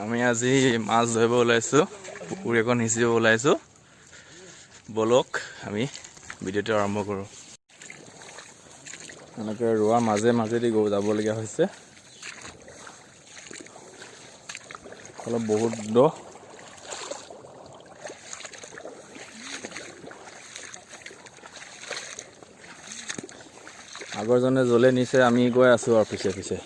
আমি আজি মাছ ধৰিব ওলাইছোঁ, পুখুৰী এখন সিঁচিব ওলাইছোঁ। ব'লক, আমি ভিডিঅ'টো আৰম্ভ কৰোঁ। এনেকৈ ৰোৱা মাজে মাজেদি গৈ যাবলগীয়া হৈছে, অলপ বহুত দ। আগৰজনে জ্বলে নিছে, আমি গৈ আছোঁ আৰু পিছে পিছে।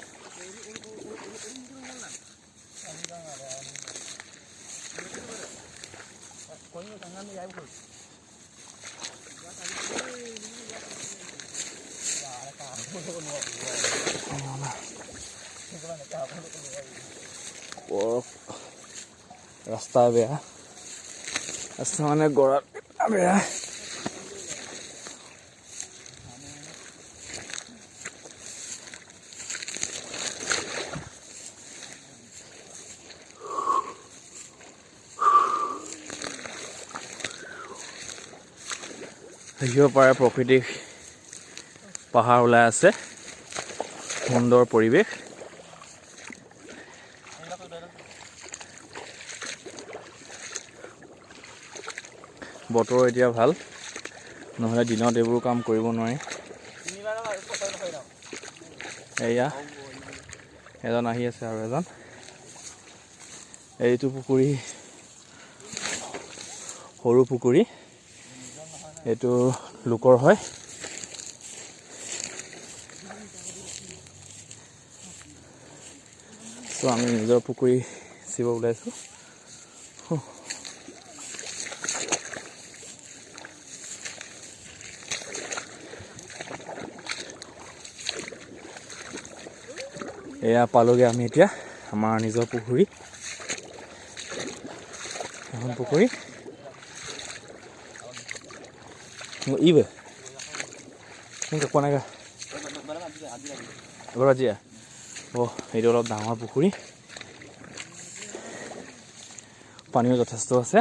ৰাস্তা বেয়া, ৰাস্তা মানে গড়াত বেয়া। দেখিব পাৰে প্ৰকৃতিক পাহাৰ ওলাই আছে, সুন্দৰ পৰিৱেশ। বতৰ এতিয়া ভাল, নহ'লে দিনত এইবোৰ কাম কৰিব নোৱাৰি। এয়া এজন আহি আছে আৰু এজন। এইটো পুখুৰী সৰু পুখুৰী, এইটো লোকৰ হয়। চ' আমি নিজৰ পুখুৰী সিঁচিব ওলাইছোঁ। এয়া পালোগৈ আমি এতিয়া আমাৰ নিজৰ পুখুৰী, এখন পুখুৰী। ইবে কোৱা নাই। অ', এইটো অলপ ডাঙৰ পুখুৰী, পানীও যথেষ্ট আছে।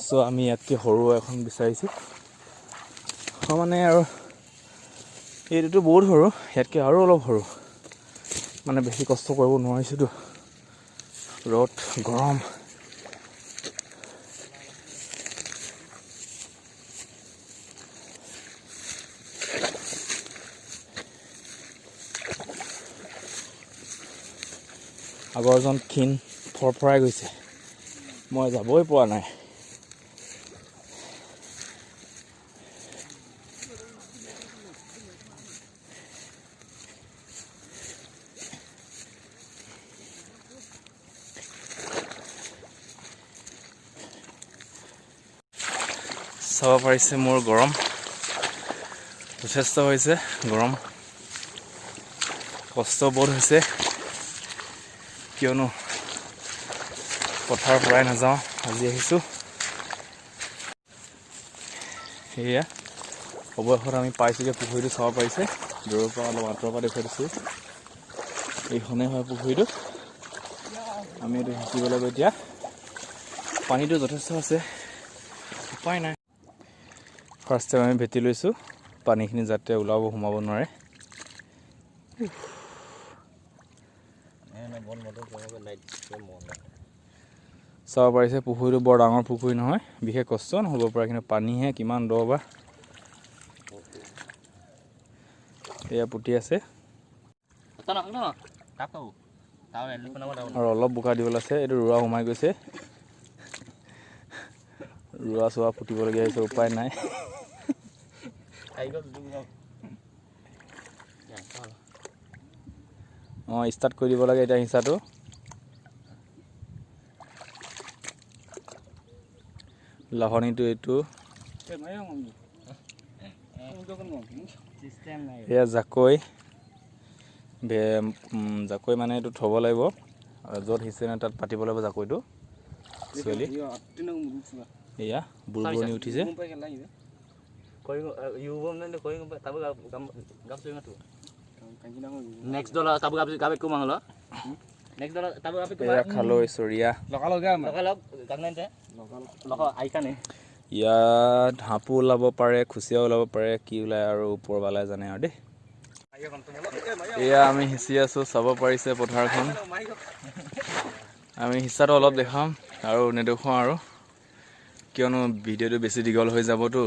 চ' আমি ইয়াতকৈ সৰু এখন বিচাৰিছোঁ। মানে আৰু এইটোতো বহুত সৰু, ইয়াতকৈ আৰু অলপ সৰু। মানে বেছি কষ্ট কৰিব নোৱাৰিছোঁতো, ৰ'দ গৰম। আগৰজন ক্ষীণ ফৰফৰাই গৈছে, মই যাবই পৰা নাই। চাব পাৰিছে মোৰ গৰম যথেষ্ট হৈছে, গৰম কষ্ট বহুত হৈছে, কিয়নো পথাৰৰ পৰাই নাযাওঁ, আজি আহিছোঁ। সেয়া অৱশেষত আমি পাইছোঁগৈ পুখুৰীটো, চাব পাৰিছে দূৰৰ পৰা, অলপ আঁতৰৰ পৰা দেখুৱাই দিছোঁ। এইখনেই হয় পুখুৰীটো, আমি এইটো সিঁচিব লাগিব এতিয়া। পানীটো যথেষ্ট আছে, উপায় নাই। ফাৰ্ষ্ট টাইম আমি ভেটি লৈছোঁ, পানীখিনি যাতে ওলাব সোমাব নোৱাৰে। চাব পাৰিছে পুখুৰীটো বৰ ডাঙৰ পুখুৰী নহয়, বিশেষ কষ্ট নহ'ব পাৰে, কিন্তু পানীহে কিমান দ বা। এয়া পুতি আছে আৰু অলপ বোকা দিবলৈ আছে। এইটো ৰোৱা সোমাই গৈছে, ৰোৱা চোৱা পুতিবলগীয়া হৈছে, উপায় নাই। অঁ, ষ্টাৰ্ট কৰি দিব লাগে এতিয়া সিঁচাটো। লাহনিটো এইটো, এয়া জাকৈ, জাকৈ মানে এইটো থ'ব লাগিব, য'ত সিঁচে মানে তাত পাতিব লাগিব জাকৈটো। একচুৱেলি এয়া বুৰবুৰণি উঠিছে। এয়া খালৈ চৰিয়া, ইয়াত সাপো ওলাব পাৰে, খুচিয়াও ওলাব পাৰে, কি ওলায় আৰু ওপৰৱালাই জানে আৰু দেই। এয়া আমি সিঁচি আছোঁ, চাব পাৰিছে পথাৰখন। আমি সিঁচাটো অলপ দেখাম আৰু নেদেখুৱাওঁ আৰু, কিয়নো ভিডিঅ'টো বেছি দীঘল হৈ যাবতো।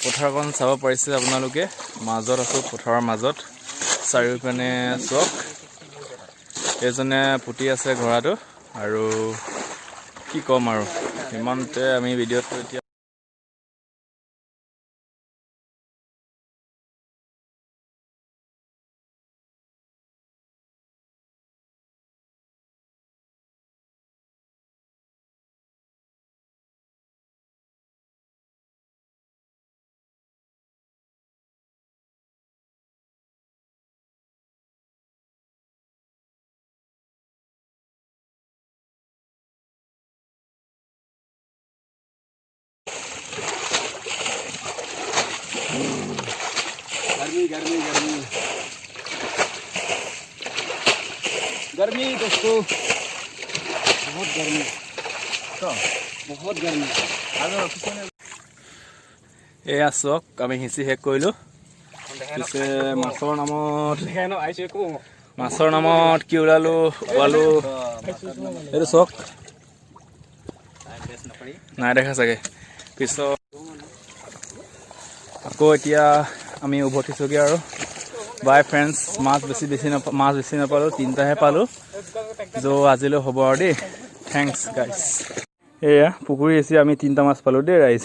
পথাৰখন চাব পাৰিছে আপোনালোকে। মাজত আছোঁ, পথাৰৰ মাজত। চাৰিওপিনে চাওক, এইজনে পুতি আছে ঘোঁৰাটো। আৰু কি ক'ম আৰু, ইমানতে আমি ভিডিঅ'টো এতিয়া गर्मी, गर्मी, गर्मी, गर्मी दोस्तों, बहुत गर्मी, बहुत गर्मी। এয়া চাওক, আমি সিঁচি শেষ কৰিলোঁ। পিছে মাছৰ নামত কি ওলালো ওলালো, এইটো চাওক, নাই দেখা চাগে। পিছত আকৌ এতিয়া আমি উভতিছোগৈ আৰু। বাই ফ্ৰেণ্ডছ। মাছ বেছি নাপালোঁ, তিনিটাহে পালোঁ। য' আজিলৈ হ'ব আৰু দেই। Thanks guys. এয়া পুখুৰী সিঁচি আমি তিনিটা মাছ পালোঁ দেই ৰাইজ।